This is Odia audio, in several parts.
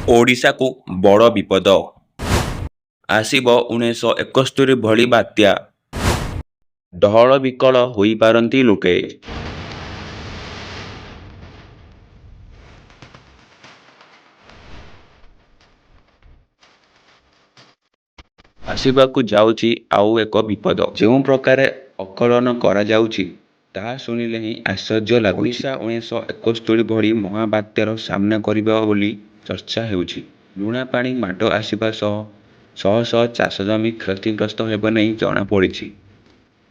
ଓଡ଼ିଶାକୁ ବଡ଼ ବିପଦ। ଆସିବ 1971 ଭଳି ବାତ୍ୟା। ଡହଳବିକଳ ହୋଇପାରନ୍ତି ଲୋକେ। ଆସିବାକୁ ଯାଉଛି ଆଉ ଏକ ବିପଦ। ଯେଉଁ ପ୍ରକାରେ ଆକଳନ କରାଯାଉଛି, ତାହା ଶୁଣିଲେ ହିଁ ଆଶ୍ଚର୍ଯ୍ୟ ଲାଗୁଛି। ଓଡ଼ିଶା 1971 ଭଳି ମହାବାତ୍ୟାର ସାମ୍ନା କରିବ ବୋଲି ଚର୍ଚ୍ଚା ହେଉଛି। ଲୁଣା ପାଣି ମାଡ଼ ଆସିବା ସହ ଶହ ଶହ ଚାଷ ଜମି କ୍ଷତିଗ୍ରସ୍ତ ହେବା ନେଇ ଜଣାପଡ଼ିଛି।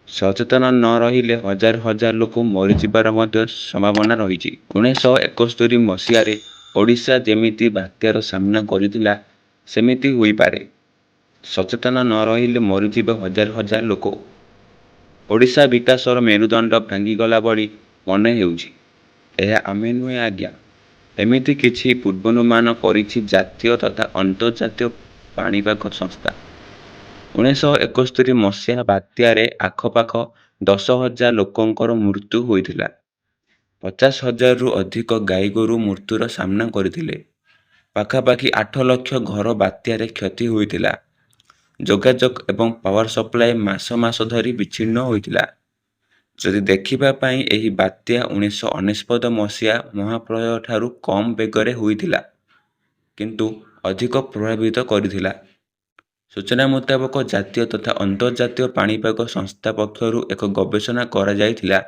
ସଚେତନ ନ ରହିଲେ ହଜାର ହଜାର ଲୋକ ମରିଯିବାର ମଧ୍ୟ ସମ୍ଭାବନା ରହିଛି। 1971 ମସିହାରେ ଓଡ଼ିଶା ଯେମିତି ବାତ୍ୟାର ସାମ୍ନା କରିଥିଲା, ସେମିତି ହୋଇପାରେ। ସଚେତନ ନ ରହିଲେ ମରିଯିବେ ହଜାର ହଜାର ଲୋକ। ଓଡ଼ିଶା ବିକାଶର ମେରୁଦଣ୍ଡ ଭାଙ୍ଗିଗଲା ଭଳି ମନେ ହେଉଛି। ଏହା ଆମେ ନୁହେଁ ଆଜ୍ଞା, ଏମିତି କିଛି ପୂର୍ବାନୁମାନ କରିଛି ଜାତୀୟ ତଥା ଅନ୍ତର୍ଜାତୀୟ ପାଣିପାଗ ସଂସ୍ଥା। 1971 ମସିହା ବାତ୍ୟାରେ ଆଖପାଖ 10,000 ଲୋକଙ୍କର ମୃତ୍ୟୁ ହୋଇଥିଲା। 50,000ରୁ ଅଧିକ ଗାଈଗୋରୁ ମୃତ୍ୟୁର ସାମ୍ନା କରିଥିଲେ। ପାଖାପାଖି 8 ଲକ୍ଷ ଘର ବାତ୍ୟାରେ କ୍ଷତି ହୋଇଥିଲା। ଯୋଗାଯୋଗ ଏବଂ ପାୱାର ସପ୍ଲାଇ ମାସ ମାସ ଧରି ବିଚ୍ଛିନ୍ନ ହୋଇଥିଲା। ଯଦି ଦେଖିବା ପାଇଁ ଏହି ବାତ୍ୟା 1999 ମସିହା ମହାପ୍ରଳୟଠାରୁ କମ୍ ବେଗରେ ହୋଇଥିଲା, କିନ୍ତୁ ଅଧିକ ପ୍ରଭାବିତ କରିଥିଲା। ସୂଚନା ମୁତାବକ, ଜାତୀୟ ତଥା ଅନ୍ତର୍ଜାତୀୟ ପାଣିପାଗ ସଂସ୍ଥା ପକ୍ଷରୁ ଏକ ଗବେଷଣା କରାଯାଇଥିଲା,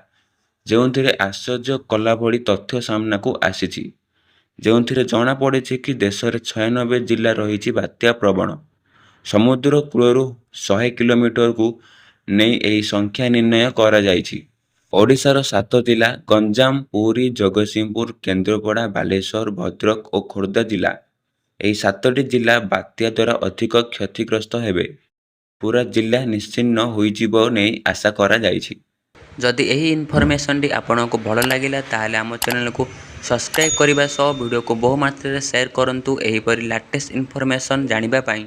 ଯେଉଁଥିରେ ଆଶ୍ଚର୍ଯ୍ୟ କଲା ଭଳି ତଥ୍ୟ ସାମ୍ନାକୁ ଆସିଛି। ଯେଉଁଥିରେ ଜଣାପଡ଼ିଛି କି ଦେଶରେ 96 ଜିଲ୍ଲା ରହିଛି ବାତ୍ୟା ପ୍ରବଣ। ସମୁଦ୍ର କୂଳରୁ 100 କିଲୋମିଟରକୁ ନେଇ ଏହି ସଂଖ୍ୟା ନିର୍ଣ୍ଣୟ କରାଯାଇଛି। ଓଡ଼ିଶାର ସାତ ଜିଲ୍ଲା ଗଞ୍ଜାମ, ପୁରୀ, ଜଗତସିଂହପୁର, କେନ୍ଦ୍ରାପଡ଼ା, ବାଲେଶ୍ୱର, ଭଦ୍ରକ ଓ ଖୋର୍ଦ୍ଧା ଜିଲ୍ଲା, ଏହି ସାତଟି ଜିଲ୍ଲା ବାତ୍ୟା ଦ୍ୱାରା ଅଧିକ କ୍ଷତିଗ୍ରସ୍ତ ହେବେ। ପୂରା ଜିଲ୍ଲା ନିଶ୍ଚିହ୍ନ ହୋଇଯିବ ନେଇ ଆଶା କରାଯାଇଛି। ଯଦି ଏହି ଇନଫର୍ମେସନ୍ଟି ଆପଣଙ୍କୁ ଭଲ ଲାଗିଲା, ତାହେଲେ ଆମ ଚ୍ୟାନେଲକୁ ସବସ୍କ୍ରାଇବ୍ କରିବା ସହ ଭିଡ଼ିଓକୁ ବହୁ ମାତ୍ରାରେ ସେୟାର କରନ୍ତୁ, ଏହିପରି ଲାଟେଷ୍ଟ ଇନଫର୍ମେସନ୍ ଜାଣିବା ପାଇଁ।